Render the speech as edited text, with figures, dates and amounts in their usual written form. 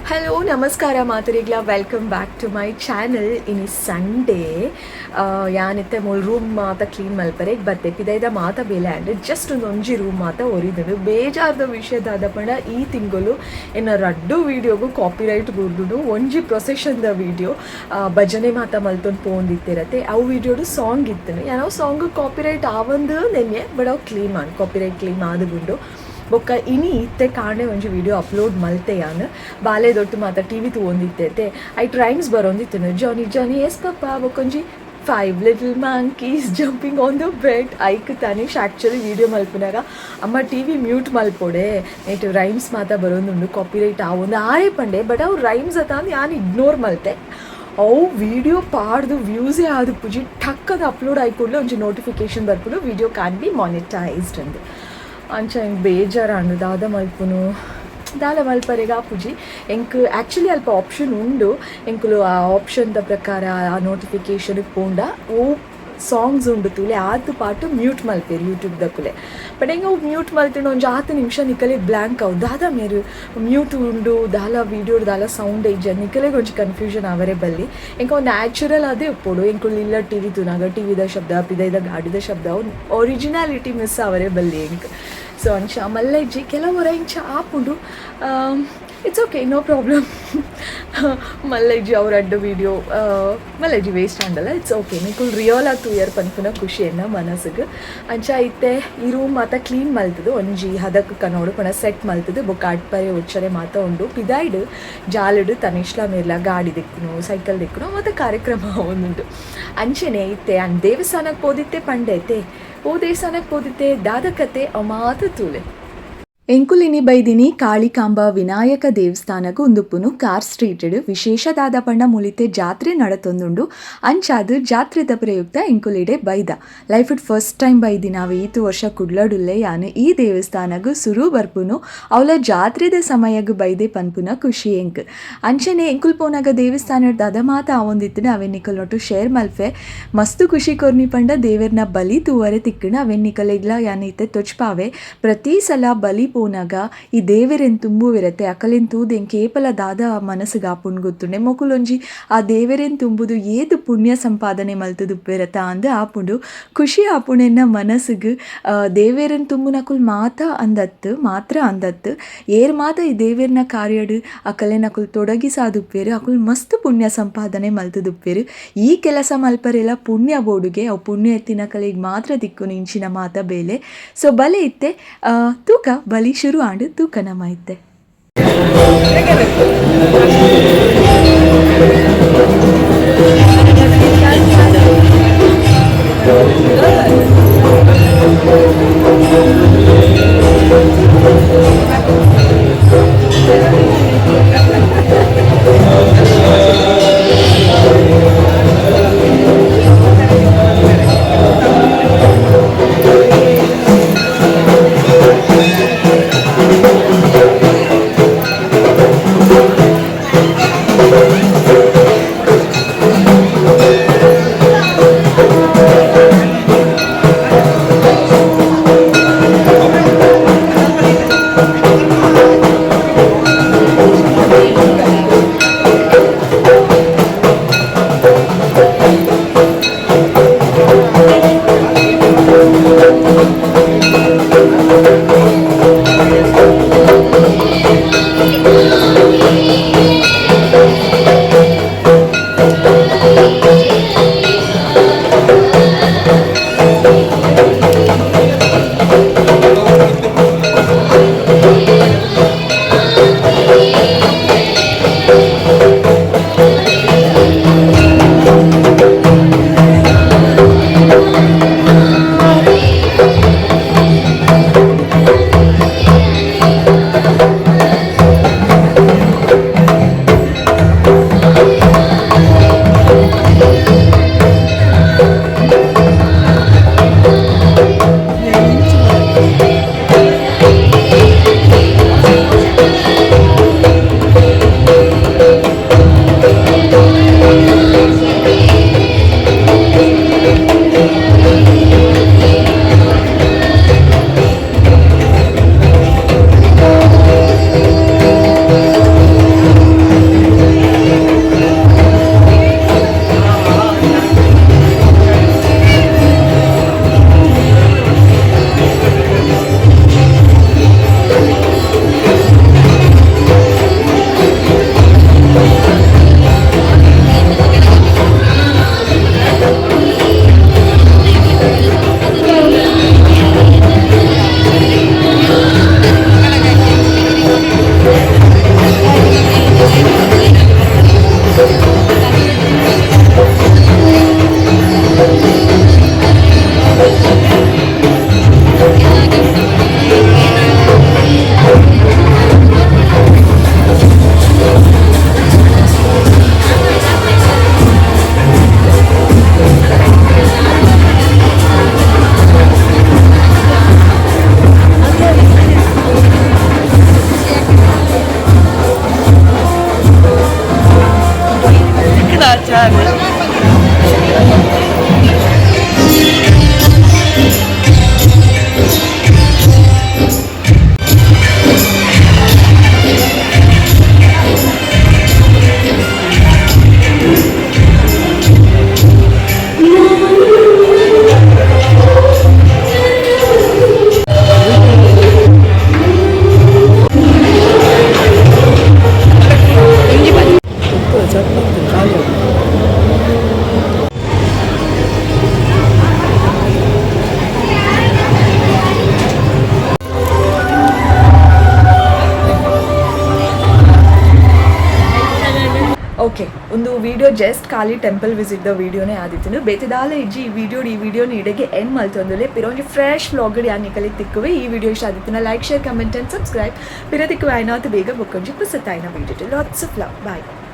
Hello, ನಮಸ್ಕಾರ ಮಾತರಿಗ್ಲ. Welcome back to my channel. ಇನಿ Sunday. ಯಾನಿತ್ತೆ ಮೂಲು ರೂಮ್ ಮಾತ ಕ್ಲೀನ್ ಮಲ್ಪರೆ ಬತ್ತೆ. ಪಿದೈದ ಮಾತ ಬೇಲೆ ಆಂಡ್, ಜಸ್ಟ್ ಒಂದು ಒಂಜಿ ರೂಮ್ ಮಾತ ಒರಿದುಂಡು. ಬೇಜಾರ್ದ ವಿಷಯ ದಾದ ಪಂಡ, ಈ ತಿಂಗಳು ಎನ್ನ ರಡ್ಡು ವೀಡಿಯೋಗು ಕಾಪಿರೈಟ್ ಬೂರ್ದುಂಡು. ಒಂಜಿ ಪ್ರೊಸೆಷನ್ದ ವೀಡಿಯೋ, ಭಜನೆ ಮಾತ ಮಲ್ತೊಂದು ಪೋಂದಿತ್ತಿರತ್ತೆ. ಅವು ವೀಡಿಯೋಡು ಸಾಂಗ್ ಇತ್ತು. ಯಾನವು ಸಾಂಗ್ ಕಾಪಿರೈಟ್ ಆವಂದು ನೆನ್ನೆ, ಬಟ್ ಅವು ಕ್ಲೇಮ್ ಆಂಡ್, ಕಾಪಿರೈಟ್ ಕ್ಲೇಮ್ ಆದುಗುಂಡು. ಬೊಕ್ಕ ಇನಿ ಇತ್ತೆ ಕಾಂಡೆ ಒಂಜಿ ವಿಡಿಯೋ ಅಪ್ಲೋಡ್ ಮಲ್ತೆ ಯಾನ್. ಬಾಲೆದೊಟ್ಟು ಮಾತ ಟಿವಿ ತೂವೊಂದಿತ್ತೈತೆ. ಐಟ್ ರೈಮ್ಸ್ ಬರೋಂದಿತ್ತು, "ಜಾನಿ ಜಾನಿ ಎಸ್ ಪಪ್ಪ", ಬೊಕ್ಕೊಂಜಿ "Five little monkeys jumping on the bed". ಐಕ್ ತನಿಷ್ ಆ್ಯಕ್ಚುಲಿ ವೀಡಿಯೋ ಮಲ್ಪುನಾಗ, "ಅಮ್ಮ, ಟಿವಿ ಮ್ಯೂಟ್ ಮಲ್ಪೊಡೆ, ನೆಟ್ ರೈಮ್ಸ್ ಮಾತ ಬರೋಂದುಂಡು, ಕಾಪಿರೈಟ್ ಆವೊಂದು" ಆಯೆ ಪಂಡೆ. ಬಟ್ ಅವು ರೈಮ್ಸ್ ಅತ್ತ ಅಂದ್ ಯಾನ್ ಇಗ್ನೋರ್ ಮಲ್ತೆ. ಅವು ವೀಡಿಯೋ ಪಾಡ್ದು ವ್ಯೂಸೇ ಆದುಪ್ಪುಜಿ, ಠಕ್ಕದ ಅಪ್ಲೋಡ್ ಆಯ್ಕೊಡ್ಲೆ ಒಂಜಿ ನೋಟಿಫಿಕೇಶನ್ ಬರ್ಪುಂಡು, "ವಿಡಿಯೋ can be monetised" ಅಂದ್. ಅಂಚ ಎಂಕ್ ಬೇಜಾರಾಂಡ್. ದಾದ ಮಲ್ಪುನು, ದಾಲ ಮಲ್ಪರೆಗ್ ಆಪುಜಿ ಎಂಕ್. ಆ್ಯಕ್ಚುಲಿ ಅಲ್ಪ ಆಪ್ಷನ್ ಉಂಡು. ಎಂಕುಲು ಆ ಆಪ್ಷನ್ದ ಪ್ರಕಾರ ಆ ನೋಟಿಫಿಕೇಶನ್ ಪೋಂಡ ಓ ಸಾಂಗ್ಸ್ ಉಂಡು ತೂಲೆ, ಆತು ಪಾಟು ಮ್ಯೂಟ್ ಮಲ್ಪೇರು ಯೂಟ್ಯೂಬ್ ದಕುಲೆ. ಬಟ್ ಎಂಕ್ ಅವು ಮ್ಯೂಟ್ ಮಲ್ತಿಂಡ ಒಂಜಿ ಆತು ನಿಮಿಷ ನಿಕಲೆ ಬ್ಲ್ಯಾಂಕ್ ಅವು. ದಾದ ಮೇರು ಮ್ಯೂಟ್ ಉಂಡು, ದಾಲ ವೀಡಿಯೋ ದಾಲ ಸೌಂಡ್ ಇಜ್ಜ, ನಿಕಲೆಗ್ ಒಂಜಿ ಕನ್ಫ್ಯೂಷನ್ ಅವರೇ ಬಲ್ಲಿ. ಎಂಕ್ ಅವು ನ್ಯಾಚುರಲ್ ಅದೇ ಉಪ್ಪೊಡು. ಎಂಕುಲು ಇಲ್ಲ ಟಿವಿ ತೂನಾಗ ಟಿವಿದ ಶಬ್ದ, ಪಿದೈದ ಗಾಡಿದ ಶಬ್ದ, ಅವು ಒರಿಜಿನಾಲಿಟಿ ಮಿಸ್ ಅವರೇ ಬಲ್ಲಿ ಎಂಕ್. ಸೊ ಅಂಚ ಮಲ್ಲ ಇಜ್ಜಿ, ಕೆಲವೊರ ಇಂಚ ಆಪುಂಡು. It's okay, no problem. ಮಲ್ಲ ಇಜ್ಜಿ, ಅವ್ರ ಅಡ್ಡ ವೀಡಿಯೋ ಮಲ್ಲ ಇಜ್ಜಿ, ವೇಸ್ಟ್ ಆಂಡಲ್ಲ. It's okay. ನಿಕುಲ್ ರಿಯಲ್ ಆಗಿ ತೂಯರ್ ಪನ್ಪುನ ಖುಷಿ ಎನ್ನ ಮನಸ್ಸಿಗೆ. ಅಂಚ ಇತ್ತೆ ಈ ರೂಮ್ ಮಾತ ಕ್ಲೀನ್ ಮಲ್ತದು, ಒಂಜಿ ಹದಕ್ ಕನೋಡು ಪಣ ಸೆಟ್ ಮಲ್ತದು. ಬೊಕ್ಕ ಅಡ್ಪರೆ ಒಚ್ಚರೆ ಮಾತ ಉಂಡು. ಪಿದಾಯ್ಡ್ ಜಾಲುಡು ತನಿಷ್ಲ ಮೇರ್ಲ ಗಾಡಿ ದಿಕ್ಕುನು, ಸೈಕಲ್ ದಿಕ್ಕುನು, ಮತ್ತು ಕಾರ್ಯಕ್ರಮ ಒಂದುಂಡು. ಅಂಚೆನೆ ಇತ್ತೆ ಅನ್ ದೇವಸ್ಥಾನಕ್ಕೆ ಪೋದಿತ್ತೆ ಪಂಡೈತೆ. ಓ ದೇವಸ್ಥಾನಕ್ಕೆ ಪೋದಿತ್ತೆ, ದಾದ ಕತೆ, ಅವು ಮಾತ ತೂಲೆ. ಎಂಕುಲಿನಿ ಬೈದಿನಿ ಕಾಳಿಕಾಂಬ ವಿನಾಯಕ ದೇವಸ್ಥಾನಗ್. ಉಂದುಪ್ಪುನು ಕಾರ್ ಸ್ಟ್ರೀಟ್. ವಿಶೇಷ ದಾದ ಪಂಡ, ಮುಲಿತೆ ಜಾತ್ರೆ ನಡತೊಂದುಂಡು. ಅಂಚಾದ್ ಜಾತ್ರೆದ ಪ್ರಯುಕ್ತ ಎಂಕುಲಿಡೆ ಬೈದ. ಲೈಫ್ it first time ಬೈದಿ ನಾವು. ಈತು ವರ್ಷ ಕುಡ್ಲಡುಲ್ಲೆ ಯಾನ್, ಈ ದೇವಸ್ಥಾನಗ್ ಸುರು ಬರ್ಪುನು. ಅವಲ ಜಾತ್ರೆದ ಸಮಯಗ್ ಬೈದೆ ಪನ್ಪುನ ಖುಷಿ ಎಂಕ್. ಅಂಚನೆ ಎಂಕುಲ್ ಪೋನಾಗ ದೇವಸ್ಥಾನ ದಾದ ಮಾತ ಆವೊಂದಿತ್ತಿನ ಅವೆನ್ ನಿಕಲ್ನೊಟ್ಟು ಶೇರ್ ಮಲ್ಪೆ. ಮಸ್ತ್ ಖುಷಿ ಕೊರ್ನಿ ಪಂಡ, ದೇವೆರ್ನ ಬಲಿ ತೂವರೆ ತಿಕ್ಕಣ. ಅವೆನ್ ನಿಕಲೆಗ್ಲ ಯಾನ್ ಇತ್ತೆ ತೊಚ್ಪಾವೆ. ಪ್ರತಿ ಸಲ ಬಲಿ ಪೋನಾಗ ಈ ದೇವೆರೆನ್ ತುಂಬುವಿರತ್ತೆ, ಅಕಲೆನ್ ತೂದು ಎಂಕ್ ಏಪಲ ದಾದ ಮನಸ್ಸಿಗೆ ಆಪುಂಡು ಗೊತ್ತುಂಡೆ? ಮೊಕುಲೊಂಜಿ ಆ ದೇವೆರೆನ್ ತುಂಬುದು ಏತ್ ಪುಣ್ಯ ಸಂಪಾದನೆ ಮಲ್ತುದುಪ್ಪೆರತ ಅಂದ್ ಆಪುಂಡು. ಖುಷಿ ಆಪುಂಡು ಎನ್ನ ಮನಸ್ಸಿಗೆ. ದೇವೆರೆನ್ ತುಂಬುನಕುಲು ಮಾತ ಅಂದತ್ತು ಮಾತ್ರ ಅಂದತ್ತು, ಏರ್ ಮಾತ ಈ ದೇವೆರ್ನ ಕಾರ್ಯಡ್ ಅಕಲೆನ್ ಅಕುಲು ತೊಡಗಿಸಾದುಪ್ಪೆರು, ಅಕುಲು ಮಸ್ತ್ ಪುಣ್ಯ ಸಂಪಾದನೆ ಮಲ್ತುದುಪ್ಪೆರು. ಈ ಕೆಲಸ ಮಲ್ಪರೆಲ ಪುಣ್ಯ ಬೋಡುಗೆ. ಅವು ಪುಣ್ಯ ಎತ್ತಿನಕಲೆಗ್ ಮಾತ್ರ ತಿಕ್ಕುನು ಇಂಚಿನ ಮಾತ ಬೇಲೆ. ಸೊ ಬಲೆ ಇತ್ತೆ, ತೂಕ, ಬಲಿ ಶುರು ಆಂಡ್, ತೂಕ ನಮ ಇತ್ತೆ. ಓಕೆ, ಒಂದು ವಿಡಿಯೋ ಜಸ್ಟ್ ಖಾಲಿ ಟೆಂಪಲ್ ವಿಸಿಟ್ ದ ವಿಡಿಯೋನೇ ಆದಿತ್ತುನು. ಬೇತೆ ದಾಲ ಇಜ್ಜಿ. ಈ ವಿಡಿಯೋ, ಈ ವಿಡಿಯೋನ ಇಡೆಗೆ ಎಂಡ್ ಮಲ್ತೊಂದುಲ್ಲೆ. ಪಿರೊಂಜಿ ಫ್ರೆಶ್ ವ್ಲಾಗ್ ಯಾನ್ ನಿಕಲೆಗ್ ತಿಕ್ಕುವೆ. ಈ ವಿಡಿಯೋ ಇಷ್ಟ ಆದಿತ್ತುನ like, share, comment and subscribe. ಪಿರ ತಿಕ್ಕುವೆ ಆಯ್ನಾತ್ ಬೇಗ ಬೊಕ್ಕೊಂಜಿ ಪೊಸತಾಯಿನ video. Lots of love, bye.